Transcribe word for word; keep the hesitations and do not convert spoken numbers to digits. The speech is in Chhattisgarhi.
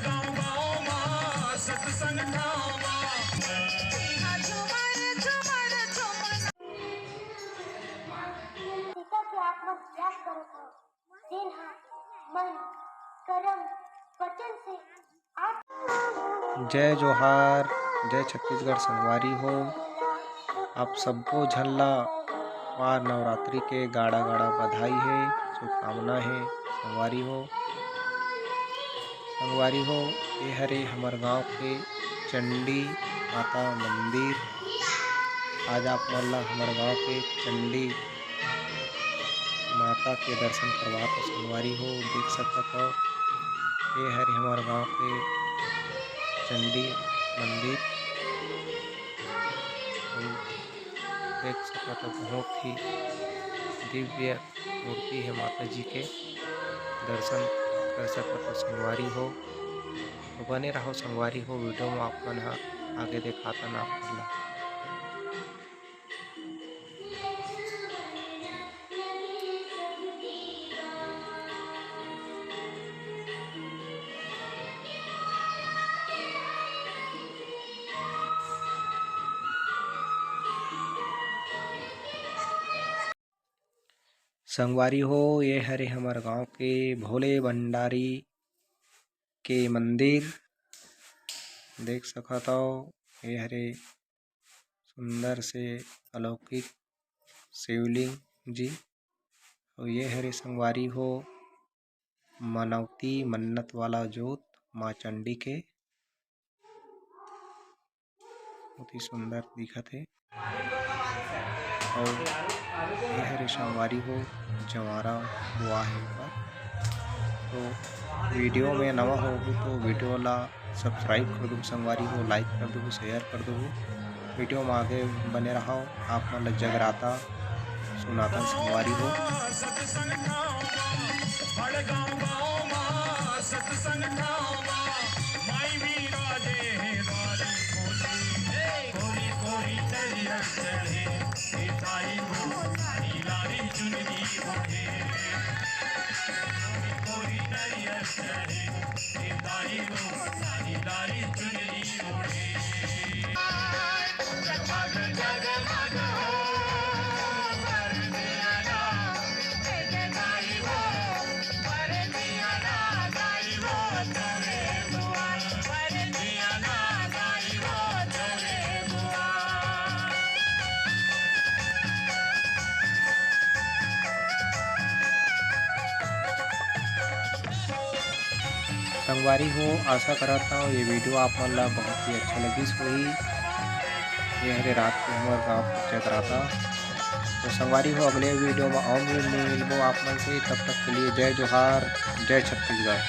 गाँव गाँव मा सत्संग ठामा। सीता के आप मन याद करो तो, जेन हा मन, करम, वचन से आप जय जोहार, जय छत्तीसगढ़ संगवारी हो। आप सब्बो झन ला पार नवरात्रि के गाड़ा गाड़ा बधाई हे, शुभकामना हे संगवारी हो। संगवारी हो, ये हरे हमर गांव के चंडी माता मंदिर। आज आप मन ला हमर गांव के चंडी माता के दर्शन करवात हो संगवारी हो। देख सकत हो, ये हरे हमर गांव के चंडी मंदिर। अउ देख सकत हो, बहुत ही दिव्य मूर्ति हे माता जी के, दर्शन कर सकत हो संगवारी हो। तो बने रहो संगवारी हो, video में आप मन ह आगे देखातन आप मन ला। संगवारी हो, ये हरे हमर गांव के भोले भंडारी के मंदिर। देख सकत हव, ये हरे सुंदर से अलौकिक शिवलिंग जी। अउ ये हरे संगवारी हो, मनौती मन्नत वाला जोत माँ चंडी के। बहुत ही सुंदर दिखत हे। अउ ये हरे संगवारी हो, जवारा बोआ हे ऊपर। तो video में नवा होहू तो video ला subscribe कर दो संगवारी हो, like कर दो, share कर दो। Video में आगे बने रहो, आप मन ला जगराता सुनातन संगवारी हो। सत्संग ठामा, बड़गांव गांव मा सत्संग ठामा, माई विराजे हे द्वारी कोरी, कोरी कोरी नरियर चढ़े, हे ताई हो लारी लारी चुनरी ओढ़े, कोरी कोरी नरियर चढ़े, हे ताई हो लारी लारी चुनरी ओढ़े। संगवारी हो, आशा करत हव ये video आप मन ला बहुत ही अच्छा लगिस होही। ये हरे रात के हमर गांव के जगराता। तो संगवारी हो, अगले video में अउ मिल-, मिलबो आप मन से। तब तक के लिए जय जोहार, जय छत्तीसगढ़।